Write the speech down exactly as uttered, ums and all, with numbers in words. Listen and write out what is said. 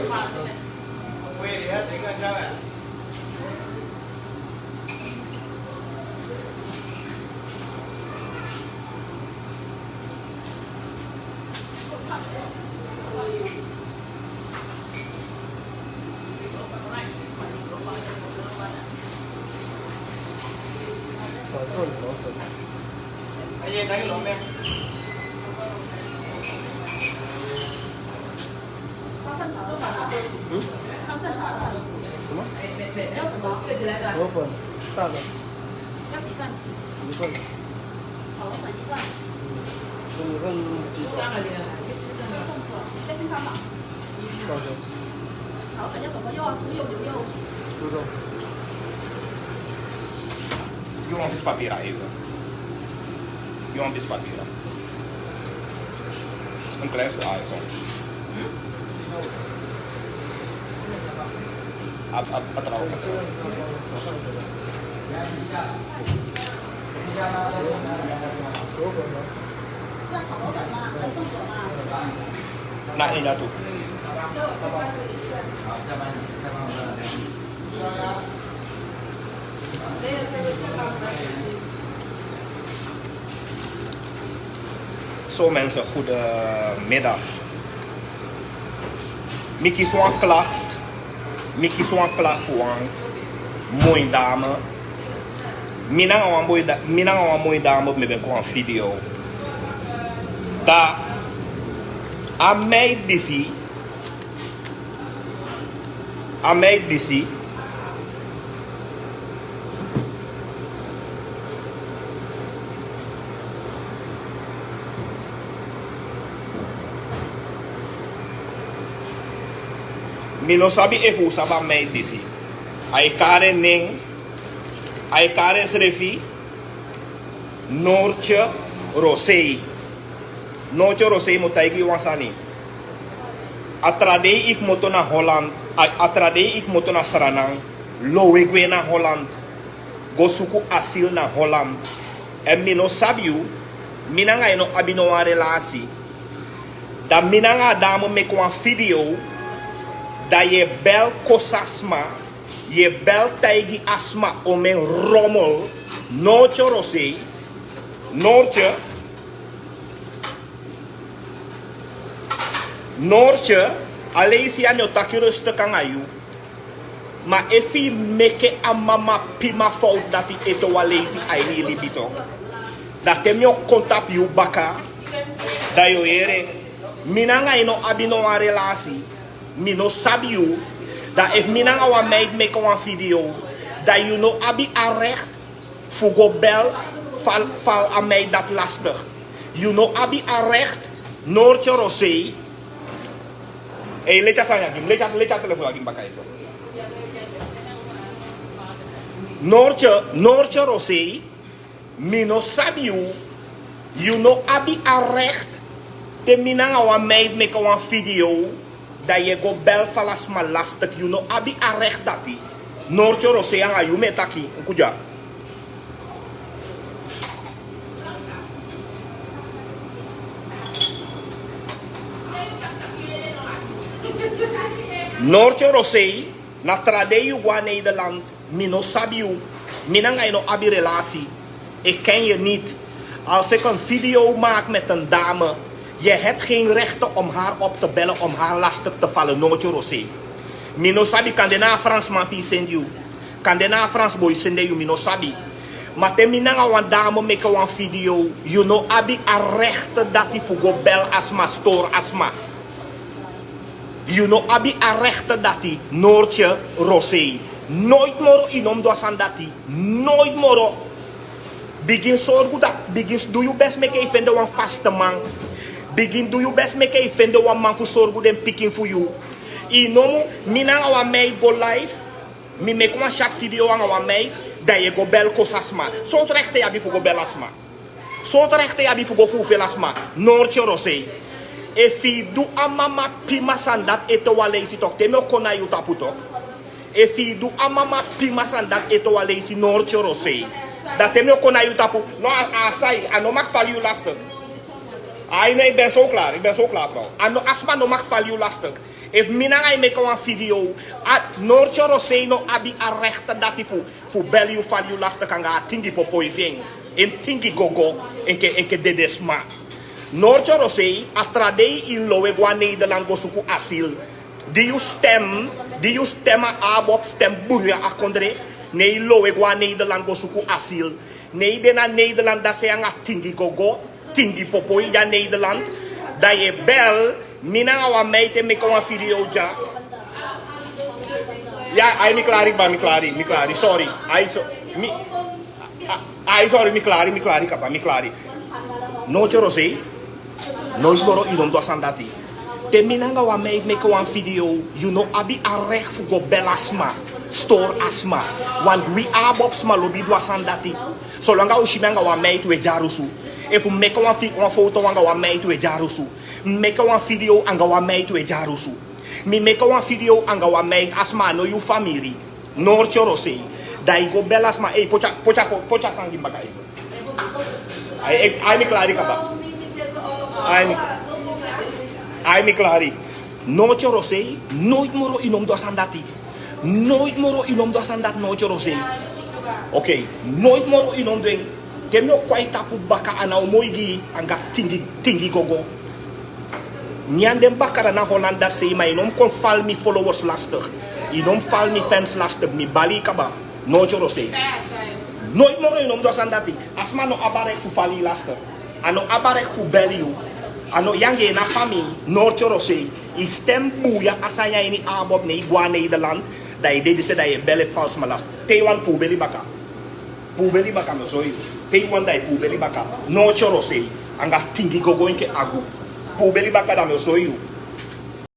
什么？河粉，大的。一份。五份。好的。猪肉。Yu wan pisi papira even. Yu wan pisi papira. Un klein sla eso. A, a, a trabajo. Na ina tu. So mensen, goedemiddag. Mi kisi wan klacht. Mi kisi wan klacht fu wan moi dame. Mi nanga wan moi da-, mi nanga wan moi dame, mi ben kon wan video. Da a meid disi, a meid disi. Mi no sabi efu un sabi a meid disi. A e kari en nen, a e kari ensrefi Noortje Rosei. Noortje Rosei, mi o taigi yu wan sani. A tra dei yu kmoto na Holland, a, a tra dei yu kmoto na Sranan, lowe gwe na Holland, go suku asil na Holland. Èn mi no sabi yu, mi nanga yu no abi no wan relasi. Da mi nanga a dame meki wan video, da yu e bel kosi a sma, yu e bel taigi a sma omeni romel, Noortje Rosei, Noortje, Noortje, a leisi ya mi o taki rustig nanga yu. Ma efu yu meke a mama pima fowtu dati ete wan leisi a ini yu libi tok, da te mi o kon tapu yu baka, da yu o yere. Mi nanga yu no abi no wan relasi. Mi no sabi yu. Da efu mi nanga wan meid meke wan video, da yu no abi a recht fu go bel, fal, fal a meid dati lastig. Yu no abi a recht, Noortje Rosei. Ei, leti a sani ya gi mi, leti a, leti a telefon ya gi mi baka eso. Noortje, Noortje Rosei, mi no sabi yu. Yu no abi a recht, te mi nanga wan meid meke wan video, da yu e go bel fal a sma lastig. Yu no abi a recht dati. Noortje Rosei, anga yu mi e taki, un kudya. Noortje Rosei, na tra dei yu go na Nederland, mi no sabi yu. Mi nanga yu no abi relasi. Ik ken je niet. Als ik een video maak met een dame, je hebt geen rechten om haar op te bellen, om haar lastig te vallen, Noortje Rosei. Mi no sabi, kande na a Fransman fu yu sende yu. Kande na a Fransboi sende yu, mi no sabi. Ma te mi nanga wan dame meke wan video, yu no abi a rechten dati fu go bel a sma, stori a sma. Yu no abi a rechten dati, Noortje Rosei. Nooit moro yu no mus du a sani dati. Nooit moro. Bigin sorgu dati, bigin du yu best meke yu fende wan vaste man. Bigin du yu best meke yu fende wan man fu sorgu den pikin fu yu. Yu no mu, mi nanga wan meid go live. Mi meki wan short video anga wan meid, da yu e go bel kosi a sma. Sortu rechten yu abi fu go bel a sma? Sortu rechten yu abi fu go fufel a sma, Noortje Rosei? Efu yu du a mama pima sani dati ete wan leisi tok, te mi o kon na yu tapu tok. Efu yu du a mama pima sani dati ete wan leisi, Noortje Rosei, da te mi o kon na yu tapu. No, a, a sai, a no mag fali yu lastig. Ai, nee, ik ben zo klaar, ik ben zo klaar, vrouw. A no, a sma no mag fali yu lastig. Efu mi nanga yu meke wan video, a Nortyo Rosei no abi a rekte dati fu fu beli yu, fali yu lastik anga a tingi popoi fu en. En tingi gogo, enke enke dedesma. Nortyo Rosei, a tra dei yu lowe go na Nederland go suku asil. Di yu stem, di yu stem a abob stem buya a kondre. Ne yu lowe go na Nederland go suku asil. Ne yu de na Nederland dati sei anga tingi gogo, tingi popoi de na Nederland. Dan yu e bel mi nanga wan meid e meke wan video dya. Ya, ai mi klari kba, mi klari, mi klari, sorry. Ai so, mi ai sorry, mi klari, mi klari kaba, mi klari. Nortyo Rosei, noiti moro yu no mus du a sani dati. Te mi nanga wan meid meke wan video, yu no abi a rekti fu go beli a sma, stori a sma. Wan wi abob sma lobi du a sani dati. Solanga un si mi anga wan meid, un e dyarusu. Efu mi meke wan foto anga wan meid, un e dyarusu. Mi meke wan video anga wan meid, un e dyarusu. Mi meke wan video anga wan meid, a sma a no yu famiri. Nortyo Rosei. Dan yu go beli a sma, ei, poti a, poti a, poti a sani gi mi baka. Ai, ai, ai mi klari kaba. Ai mi, ai mi klari. Nortyo Rosei, noiti moro yu no mus du a sani dati. Noiti moro yu no mus du a sani dati, Nortyo Rosei. Okei, noiti moro yu no mus du en. Te mi o kon na yu tapu baka, a no o moi gi yu anga tingi, tingi gogo. Nyan den bakadina na Holland dati sei, ma yu no mus kon fali mi followers lastig. Yu no mus fali mi fans lastig, mi bali yu kaba. Nortyo Rosei. Noiti moro yu no mus du a sani dati. A sma no abi a rekti fu fali yu lastig. A no abi a rekti fu beli yu. A no yu anga en na famiri. Nortyo Rosei. Yu stem buya a sani ya ini abob, ne yu go na Nederland. Dan yu de dise, dan yu e beli falsi sma lastig. Te yu wani puru beli baka. Puru beli baka, mi o sori yu. Te yu wani, dan yu puru beli baka. Nortyo Rosei. Anga tingi gogo enke agu. Puru beli baka, dan mi o sori yu.